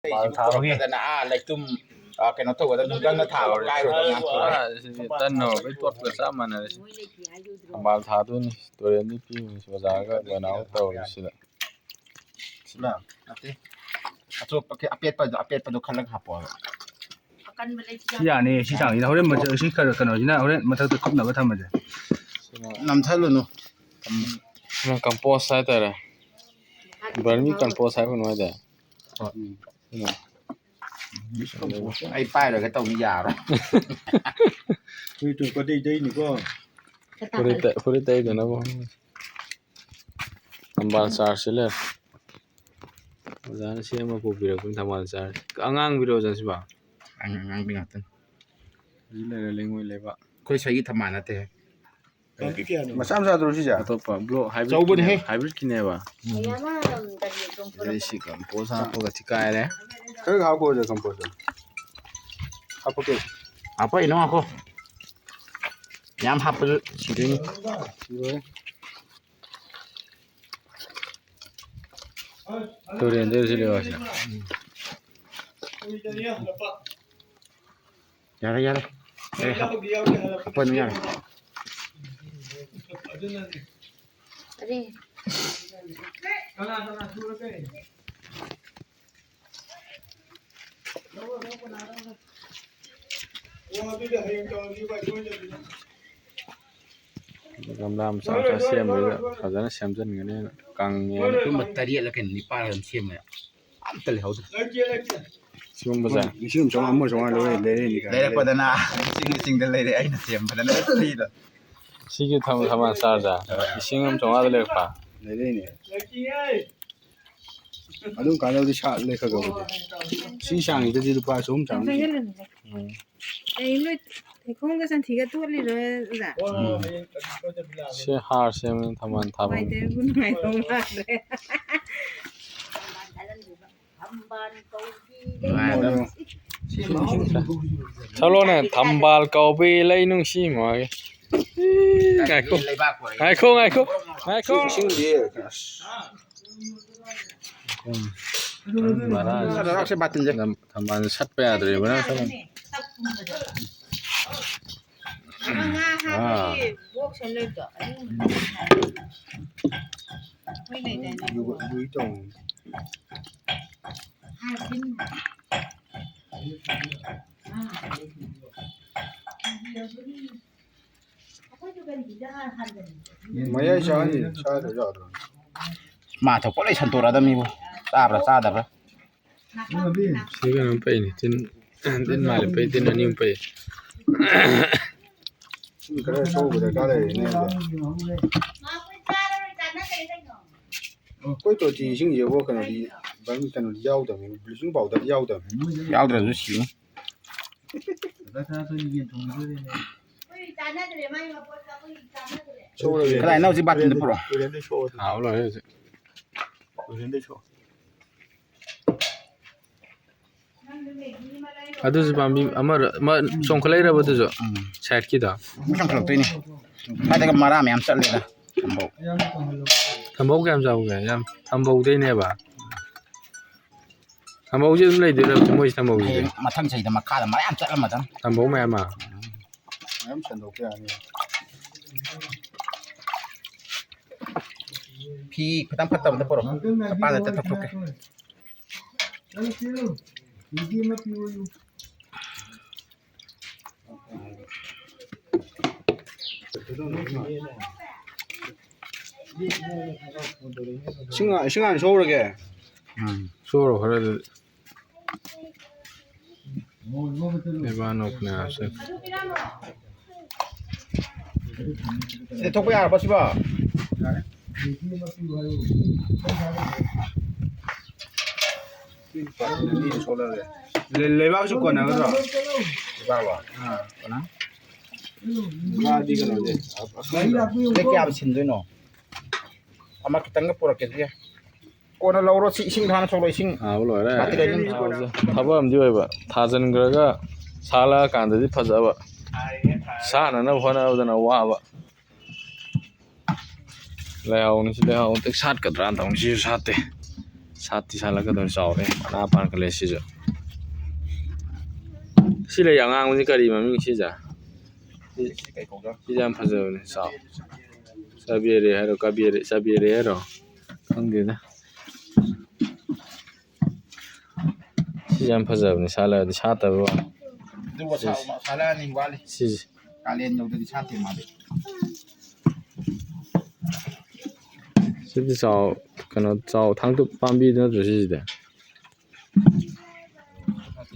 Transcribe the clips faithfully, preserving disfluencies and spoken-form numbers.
ꯊꯥꯔꯨꯒꯦ꯫ ꯐꯖꯅ ꯑꯥ ꯂꯩꯇꯨꯝ, ꯑꯥ, ꯀꯩꯅꯣ ꯇꯧꯒꯗꯕ, ꯅꯨꯡꯒꯪꯅ ꯊꯥꯕ ꯀꯥꯏꯔꯣꯏꯗꯕ ꯉꯥꯛꯇ꯫ ꯑꯥ, ꯁꯤꯗꯤ ꯇꯟ ꯍꯧꯔꯛꯄꯩ ꯇꯣꯠꯄꯒ ꯆꯞ ꯃꯥꯟꯅꯔꯦ ꯁꯤ꯫ ꯊꯝꯕꯥꯜ ꯊꯥꯗꯣꯏꯅꯤ, ꯇꯨꯔꯦꯟꯗꯤ ꯄꯤꯕꯅꯤ, ꯕꯖꯥꯔꯒ ꯕꯅꯥꯎ ꯇꯧꯔꯤꯁꯤꯗ꯫ ꯁꯤꯂ, ꯅꯠꯇꯦ꯫ ꯑꯆꯣꯠꯄ, ꯑꯄꯦꯠꯄꯗꯣ, ꯑꯄꯦꯠꯄꯗꯣ ꯈꯜꯂꯒ ꯍꯥꯞꯄꯣ ꯍꯥꯏꯕ꯫ ꯁꯤ ꯌꯥꯅꯤ, ꯁꯤ ꯆꯥꯡꯁꯤꯅ꯫ ꯍꯣꯔꯦꯟ ꯃꯊꯛ-, ꯁꯤ ꯈꯔ ꯀꯩꯅꯣꯁꯤꯅ ꯍꯣꯔꯦꯟ ꯃꯊꯛꯇ ꯀꯨꯞꯅꯕ ꯊꯝꯃꯁꯦ꯫ ꯁꯤꯅ ꯅꯝꯊꯍꯜꯂꯨꯅꯨ꯫ ꯁꯤꯅ compost ꯍꯥꯏꯇꯥꯔꯦ꯫ Vermi compost ꯍꯥꯏꯕ ꯀꯩꯅꯣ ꯍꯥꯏꯇꯥꯔꯦ꯫ ꯍꯣꯏ꯫ ꯁꯤꯅ ꯑꯩ ꯄꯥꯏꯔꯒ ꯇꯧꯅꯤ ꯌꯥꯔꯣꯏ꯫ ꯐꯨꯔꯤꯠ ꯇꯨ ꯀꯗꯩꯗꯩꯅꯤꯀꯣ꯫ ꯐꯨꯔꯤꯠ ꯇ-, ꯐꯨꯔꯤꯠ ꯇꯩꯗꯅꯕ꯫ ꯊꯝꯕꯥꯜ ꯆꯥꯔꯁꯤ ꯂꯩꯔꯦ꯫ ꯑꯣꯖꯥꯅ ꯁꯦꯝꯃ ꯄꯨꯕꯤꯔꯛꯄꯅꯤ ꯊꯝꯕꯥꯜ ꯆꯥꯔꯁꯤ꯫ ꯑꯉꯥꯡꯕꯤꯔꯣ ꯑꯣꯖꯥ ꯁꯤꯕꯣ? ꯑꯉꯥꯡꯕꯤ ꯉꯥꯛꯇꯅꯤ꯫ ꯁꯤ ꯂꯩꯔꯦ ꯂꯩꯉꯣꯏ ꯂꯩꯕꯥꯛ꯫ ꯑꯩꯈꯣꯏ ꯁ꯭ꯋꯥꯏꯒꯤ ꯊꯝꯕꯥꯜ ꯅꯠꯇꯦ꯫ ꯃꯆꯥ ꯃꯆꯥꯗꯨꯔꯣ ꯁꯤꯁꯦ? ꯑꯇꯣꯞꯄ block ꯆꯥꯎꯕꯅꯦꯍꯦ꯫ Hybridꯀꯤꯅꯦ-, hybridꯀꯤꯅꯦꯕ꯫ ꯑꯗꯩ ꯁꯤ compost ꯍꯥꯞꯄꯒ ꯊꯤꯀꯥꯏꯔꯦ꯫ ꯈꯔ ꯍꯥꯞꯈꯣ ꯑꯣꯖꯥ compost꯫ ꯍꯥꯞꯄꯛꯀꯦ꯫ ꯍꯥꯞꯄꯛꯏꯅꯣ ꯉꯥꯏꯈꯣ꯫ ꯌꯥꯝ ꯍꯥꯞꯄꯁꯨ ꯁꯤꯗꯣꯏꯅꯤ꯫ ꯁꯤꯔꯣꯏ꯫ ꯇꯨꯔꯦꯟꯗ ꯁꯤ ꯂꯩꯕꯥꯛꯁꯦ꯫ ꯌꯥꯔꯦ, ꯌꯥꯔꯦ꯫ ꯌꯥꯔꯦ, ꯍꯥꯞ-, ꯍꯥꯞꯄꯅꯨ, ꯌꯥꯔꯦ꯫ ꯒꯝꯂꯥ ꯃꯆꯥ ꯃꯆꯥ ꯁꯦꯝꯕꯗꯨꯗ ꯐꯖꯅ ꯁꯦꯝꯖꯤꯟꯒꯅꯦꯅ ꯀꯪꯉꯦꯅ꯫ ꯂꯨꯄꯥ ꯇꯔꯦꯠꯂ ꯀꯩꯅꯣ ꯅꯤꯄꯥꯜꯂ ꯑꯗꯨꯝ ꯁꯦꯝꯃꯦ꯫ ꯑꯝꯇ ꯂꯩꯍꯧꯗ꯭ꯔꯦ꯫ ꯁꯤꯒꯨꯝꯕꯁꯦ꯫ ꯂꯤꯁꯤꯡ ꯑꯃ ꯆꯥꯝꯃꯉꯥ, ꯑꯃ ꯆꯥꯝꯃꯉꯥ ꯂꯣꯏ ꯂꯩꯔꯛꯏꯅꯤ ꯀꯥꯏꯅ꯫ ꯂꯩꯔꯛꯄꯗꯅ ꯂꯤꯁꯤꯡ ꯂꯤꯁꯤꯡꯗ ꯂꯩꯔꯛꯑꯦ ꯑꯩꯅ ꯁꯦꯝꯕꯗꯅ ꯐ꯭ꯔꯤꯗ꯫ ꯁꯤꯒꯤ ꯊꯝ-, ꯊꯝꯕꯥꯜ ꯆꯥꯔꯁꯦ ꯂꯤꯁꯤꯡ ꯑꯃ ꯆꯥꯝꯃꯉꯥꯗ ꯂꯩꯔꯛꯄ꯫ ꯂꯩꯔꯛꯏꯅꯦ꯫ ꯑꯗꯨꯝ ꯀꯥꯟꯅꯕꯗꯤ ꯁꯥꯠꯂꯦ ꯈꯔ ꯈꯔꯕꯨꯗꯤ꯫ ꯁꯤ ꯆꯥꯡꯁꯤꯗꯗꯤ ꯂꯨꯄꯥ ꯆꯍꯨꯝ ꯆꯥꯝꯃ꯫ ꯎꯝ꯫ ꯀꯩꯅꯣ ꯅꯣꯏ ꯊꯩꯈꯣꯡꯒ ꯁꯟꯊꯤꯒ ꯇꯣꯠꯂꯤꯔꯣ, ꯑꯣꯖꯥ? ꯎꯝ꯫ ꯁꯤ ꯍꯥꯔ ꯁꯦꯝꯕꯅꯤ, ꯊꯝꯕꯥꯜ ꯊꯥꯐꯝ꯫ ꯅꯨꯡꯉꯥꯏꯇꯕ ꯅꯨꯡꯉꯥꯏꯗꯧ ꯃꯥꯟꯗ꯭ꯔꯦ꯫ ꯅꯨꯡꯉꯥꯏ ꯑꯗꯨꯝ꯫ ꯆꯠꯂꯣꯅꯦ, ꯊꯝꯕꯥꯜ ꯀꯧꯕꯤ ꯂꯩ ꯅꯨꯡꯁꯤ ꯃꯥꯒꯤ꯫ ꯉꯥꯏꯈꯣ꯫ ꯂꯩꯕꯥꯛ ꯄꯣꯛꯏ꯫ ꯉꯥꯏꯈꯣ, ꯉꯥꯏꯈꯣ, ꯉꯥꯏꯈꯣ꯫ ꯏꯁꯤꯡꯗꯤ ꯑꯁ꯫ ꯎꯝ꯫ ꯃꯔꯥ ꯁꯠ-, ꯂꯩꯕꯥꯛꯁꯦ ꯕꯥꯇꯤꯟꯁꯦ꯫ ꯊꯝꯕꯥꯜꯁꯦ ꯁꯠꯄ ꯌꯥꯗ꯭ꯔꯦꯕ, ꯅꯪ ꯁꯠꯄ꯫ ꯉꯥ ꯍꯥꯞꯄꯒꯤ ꯑꯥ꯫ Box ꯑꯃ ꯂꯩꯕꯗꯣ, ꯑꯗꯨ ꯑꯩꯈꯣꯏ ꯂꯩꯗꯥꯏꯅꯦ? ꯂꯨ-, ꯂꯨꯏ ꯇꯧꯕꯅꯤ꯫ ꯃꯌꯥꯏ ꯆꯥꯅꯤ, ꯆꯥꯗ꯭ꯔ ꯌꯥꯗ꯭ꯔꯣ? ꯃꯥ ꯊꯣꯛꯄ ꯂꯣꯏ ꯁꯟꯇꯣꯔꯛꯑꯗꯕꯅꯤꯕꯣ꯫ ꯆꯥꯕ꯭ꯔꯥ ꯆꯥꯗꯕ꯭ꯔꯥ? ꯁꯤ ꯀꯩꯅꯣ ꯄꯩꯅꯤ, ꯇꯤꯟ, ꯇꯤꯟ ꯃꯥꯜꯂꯦ ꯄꯩ, ꯇꯤꯟ ꯑꯅꯤ ꯑꯍꯨꯝ ꯄꯩ꯫ ꯏꯁꯤꯡ ꯈꯔ ꯁꯣꯛꯄ ꯗꯔꯀꯥꯔ ꯂꯩꯔꯦꯅꯦ ꯑꯗꯨꯗꯤ꯫ ꯑꯩꯈꯣꯏ ꯇꯣꯇꯤ ꯏꯁꯤꯡꯁꯤꯕꯨ ꯀꯩꯅꯣꯗꯤ, ꯀꯩꯅꯣꯗꯤ ꯌꯥꯎꯗꯕꯅꯤ, bleaching powder ꯗꯤ ꯌꯥꯎꯗꯕꯅꯤ꯫ ꯌꯥꯎꯗ꯭ꯔꯁꯨ ꯁꯤꯅꯤ꯫ ꯁꯣꯛꯂꯒꯦ꯫ ꯀꯗꯥꯏ, ꯅꯪ ꯍꯧꯖꯤꯛ ꯕꯥꯇꯤꯟꯗ ꯄꯨꯔꯛꯑꯣ꯫ ꯇꯨꯔꯦꯟꯗꯩ ꯁꯣꯛꯑꯣ ꯑꯗꯨꯗꯤ꯫ ꯍꯥꯎ ꯂꯣꯏꯔꯦ ꯍꯧꯖꯤꯛ꯫ ꯇꯨꯔꯦꯟꯗꯩ ꯁꯣꯛꯑꯣ꯫ ꯑꯗꯨꯁꯨ ꯄꯥꯝꯕꯤ ꯑꯃ, ꯑꯃ ꯆꯣꯡꯈꯠꯂꯛꯏꯔꯕ ꯑꯗꯨꯁꯨ? ꯎꯝ꯫ Side ꯀꯤꯗꯣ? ꯑꯃꯨꯛ ꯆꯣꯡꯈꯠꯂꯛꯇꯣꯏꯅꯤ꯫ ꯁ꯭ꯋꯥꯏꯗꯒ ꯃꯔꯥ ꯃꯌꯥꯝ ꯆꯠꯂꯦꯗ꯫ ꯊꯝꯕꯧ꯫ ꯊꯝꯕꯧ ꯀꯌꯥꯝ ꯆꯥꯎꯒꯦ? ꯌꯥꯝ ꯊꯝꯕꯧꯗꯩꯅꯦꯕ? ꯊꯝꯕꯧꯁꯦ ꯑꯗꯨꯝ ꯂꯩꯗꯣꯏꯔꯥ ꯃꯣꯏꯁꯦ ꯊꯝꯕꯧꯁꯦ? ꯍꯌꯦꯡ ꯃꯊꯪ ꯆꯍꯤꯗ ꯃꯈꯥꯗ ꯃꯔꯥ ꯌꯥꯝ ꯆꯠꯂꯝꯃꯗꯝ꯫ ꯊꯝꯕꯧ ꯃꯌꯥꯝ ꯑꯃ? ꯃꯌꯥꯝ ꯁꯟꯗꯣꯛꯄ ꯌꯥꯅꯤ꯫ ꯐꯤ ꯈꯤꯇꯪ ꯐꯠꯇꯕꯗ ꯄꯨꯔꯛꯑꯣ꯫ ꯃꯄꯥꯟꯗ ꯇꯠꯊꯣꯛꯀꯦ꯫ ꯏꯁꯤꯡ, ꯏꯁꯤꯡ ꯍꯥꯟꯅ ꯁꯣꯛꯎꯔꯒꯦ꯫ ꯎꯝ, ꯁꯣꯛꯎꯔꯣ ꯈꯔ ꯑꯗꯨꯗꯤ꯫ ꯂꯩꯕꯥꯛ ꯅꯣꯛꯄꯅꯦ ꯍꯥꯏꯕꯁꯦ꯫ ꯁꯤ ꯊꯣꯛꯄ ꯌꯥꯔꯕꯣ ꯁꯤꯕꯣ? ꯂꯩ-, ꯂꯩꯕꯥꯛꯁꯨ ꯀꯣꯟꯅꯒꯗ꯭ꯔꯣ? ꯂꯩꯕꯥꯛꯂꯣ? ꯑꯥ, ꯀꯣꯟꯅ? ꯉꯥꯗꯤ ꯀꯩꯅꯣꯗꯤ, ꯑ-, ꯑꯀꯪꯕ꯫ ꯁꯤꯗ ꯀꯌꯥꯝ ꯁꯤꯟꯗꯣꯏꯅꯣ? ꯑꯃ ꯈꯤꯇꯪꯒ ꯄꯨꯔꯛꯀꯦ, ꯑꯗꯨꯗꯤ꯫ ꯀꯣꯟꯅ ꯂꯧꯔꯣ, ꯁꯤ ꯏꯁꯤꯡ ꯍꯥꯟꯅ ꯁꯣꯛꯂꯣ, ꯏꯁꯤꯡ꯫ ꯍꯥꯎꯕ ꯂꯣꯏꯔꯦ꯫ ꯕꯥꯇꯤꯟ ꯑꯅꯤ ꯊꯥꯕꯁꯦ ꯊꯕꯛ ꯑꯃꯗꯤ ꯑꯣꯏꯕ, ꯊꯥꯖꯤꯟꯈ꯭ꯔꯒ ꯁꯥꯠꯂꯛꯑꯀꯥꯟꯗꯗꯤ ꯐꯖꯕ, ꯁꯥꯠꯅꯅꯕ ꯍꯣꯠꯅꯕꯗꯅ ꯋꯥꯕ꯫ ꯂꯩꯍꯥꯎꯅꯤ ꯁꯤ, ꯂꯩꯍꯥꯎ ꯑꯝꯇ ꯁꯥꯠꯀꯗ꯭ꯔꯥꯅ ꯇꯧꯅꯤ, ꯁꯤꯁꯨ ꯁꯥꯠꯇꯦ꯫ ꯁꯥꯠꯇꯤ ꯁꯥꯠꯂꯛꯀꯗꯧꯔꯦ, ꯆꯥꯎꯔꯦ꯫ ꯃꯅꯥ ꯄꯥꯟꯈꯠꯂꯦ ꯁꯤꯁꯨ꯫ ꯁꯤ ꯂꯩ ꯑꯉꯥꯡꯕꯁꯤ ꯀꯔꯤ ꯃꯃꯤꯡ ꯁꯤꯁꯦ? ꯁꯤ, ꯁꯤ ꯀꯩ ꯀꯧꯗꯣꯏꯅꯣ? ꯁꯤꯁꯦ ꯌꯥꯝ ꯐꯖꯕꯅꯦ꯫ ꯆꯥꯎ-, ꯆꯥꯕꯦꯔꯦ ꯍꯥꯏꯔꯣ, ꯀꯥꯕꯦꯔꯦ, ꯆꯥꯕꯦꯔꯦ ꯍꯥꯏꯔꯣ? ꯈꯪꯗꯦꯗ꯫ ꯁꯤꯁꯦ ꯌꯥꯝ ꯐꯖꯕꯅꯦ, ꯁꯥꯠꯂꯛꯑꯗꯤ ꯁꯥꯠꯇꯕ ꯋꯥꯅꯤ꯫ ꯑꯗꯨꯒ ꯁꯥ-, ꯁꯤꯁꯦ꯫ ꯁꯥꯠꯂꯛꯑꯅꯤ ꯋꯥꯠꯂꯤ꯫ ꯁꯤꯁꯦ꯫ ꯀꯥꯂꯦꯟ ꯌꯧꯗꯗꯤ ꯁꯥꯠꯇꯦ ꯃꯥꯗꯤ꯫ ꯁꯤꯗꯤ ꯆꯥꯎ-, ꯀꯩꯅꯣ, ꯆꯥꯎ-, ꯊꯥꯡꯇꯨꯞ ꯄꯥꯝꯕꯤꯗꯨ ꯅꯠꯇ꯭ꯔꯣ ꯁꯤꯁꯤꯗꯤ?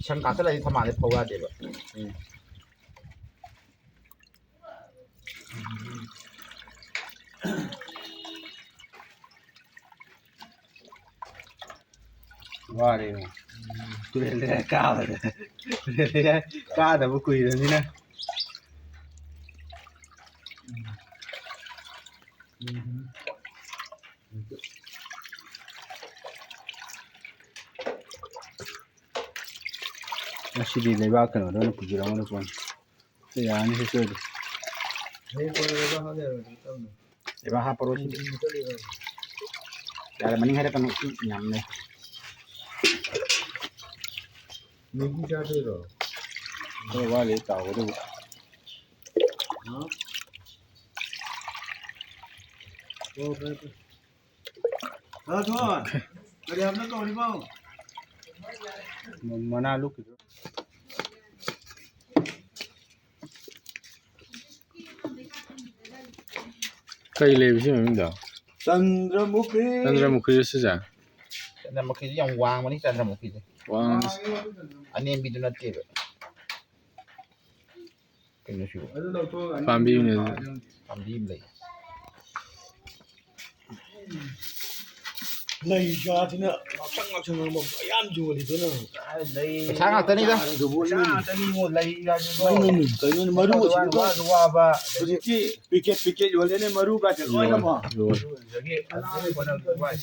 ꯏꯁꯪ ꯀꯥꯁꯜꯂꯛꯑꯗꯤ ꯊꯝꯕꯥꯜꯗꯤ ꯐꯧ ꯌꯥꯗꯦꯕ꯫ ꯎꯝ꯫ ꯋꯥꯔꯦ꯫ ꯇꯨꯔꯦꯜꯗ ꯀꯥꯕꯗ꯫ ꯇꯨꯔꯦꯜꯗ ꯀꯥꯗꯕ ꯀꯨꯏꯔꯕꯅꯤꯅ꯫ ꯉꯁꯤꯗꯤ ꯂꯩꯕꯥꯛ ꯀꯩꯅꯣꯗ ꯑꯣꯏꯅ ꯄꯨꯕꯤꯔꯛꯑꯣꯅꯦ ꯀꯣꯟ꯫ ꯁꯤ ꯌꯥꯔꯅꯤ, ꯁꯤ ꯁꯣꯏꯗ꯭ꯔꯦ꯫ ꯂꯩꯕꯥꯛ ꯍꯥꯞꯄꯔꯣꯏ ꯁꯤꯗꯤ꯫ ꯌꯥꯔꯦ, ꯃꯅꯤꯡ ꯍꯥꯏꯔꯛꯀꯅꯨ, ꯁꯤ ꯌꯥꯝ ꯂꯩ꯫ ꯃꯦꯒꯤ ꯆꯥꯗꯣꯏꯔꯣ? ꯈꯔ ꯋꯥꯠꯂꯤ ꯇꯥꯎꯒꯗꯧꯕ꯫ ꯍꯥ? ꯑꯣ, ꯐꯔꯦ, ꯐꯔꯦ꯫ ꯔꯥꯊꯣꯟ, ꯀꯔꯤ ꯍꯥꯏꯕꯅꯣ ꯇꯧꯔꯤꯕꯣ? ꯃ-, ꯃꯅꯥ ꯂꯨꯞꯈꯤꯗ꯭ꯔꯣ? ꯀꯩ ꯂꯩꯕ ꯁꯤ ꯃꯃꯤꯡꯗꯣ? ꯆꯟꯗ꯭ꯔꯃꯨꯈꯤ꯫ ꯆꯟꯗ꯭ꯔꯃꯨꯈꯤꯔꯣ ꯁꯤꯁꯦ? ꯆꯟꯗ꯭ꯔꯃꯨꯈꯤꯁꯤ ꯌꯥꯝ ꯋꯥꯡꯕꯅꯤ, ꯆꯟꯗ꯭ꯔꯃꯨꯈꯤꯁꯦ꯫ ꯋꯥꯡ-, ꯑꯅꯦꯝꯕꯤꯗꯨ ꯅꯠꯇꯦꯕ꯫ ꯀꯩꯅꯣ ꯁꯤꯕꯣ? ꯄꯥꯝꯕꯤ ꯑꯃ ꯂꯩ꯫ ꯄꯥꯝꯕꯤ ꯑꯃ ꯂꯩ꯫ ꯂꯩ ꯖꯥꯠꯁꯤꯅ ꯉꯥꯛꯁꯪ ꯉꯥꯛꯁꯪ ꯉꯥꯡꯕ ꯃꯌꯥꯝ ꯌꯣꯜꯂꯤꯗꯨꯅ꯫ ꯂꯩ ꯄꯩꯁꯥ ꯉꯥꯛꯇꯅꯤꯗ꯫ ꯄꯩꯁꯥ ꯉꯥꯛꯇꯅꯤ ꯏꯕꯨꯡꯉꯣ, ꯂꯩ ꯍꯥꯏꯁꯤꯀꯣ꯫ ꯃꯩꯅꯤꯅꯦ, ꯀꯩꯅꯣꯅꯦ, ꯃꯔꯨ ꯋꯥꯁꯨ ꯋꯥꯕ꯫ ꯍꯧꯖꯤꯛꯇꯤ ꯄꯤꯀꯦꯠ ꯄꯤꯀꯦꯠ ꯌꯣꯜꯂꯦꯅꯦ, ꯃꯔꯨꯒꯁꯦ ꯂꯣꯏꯅꯃꯛ꯫ ꯌꯣꯜꯂꯦ꯫ ꯑꯗꯨꯗꯒꯤ ꯑꯅꯥꯕ ꯍꯣꯠꯅꯕꯗ ꯋꯥꯏ꯫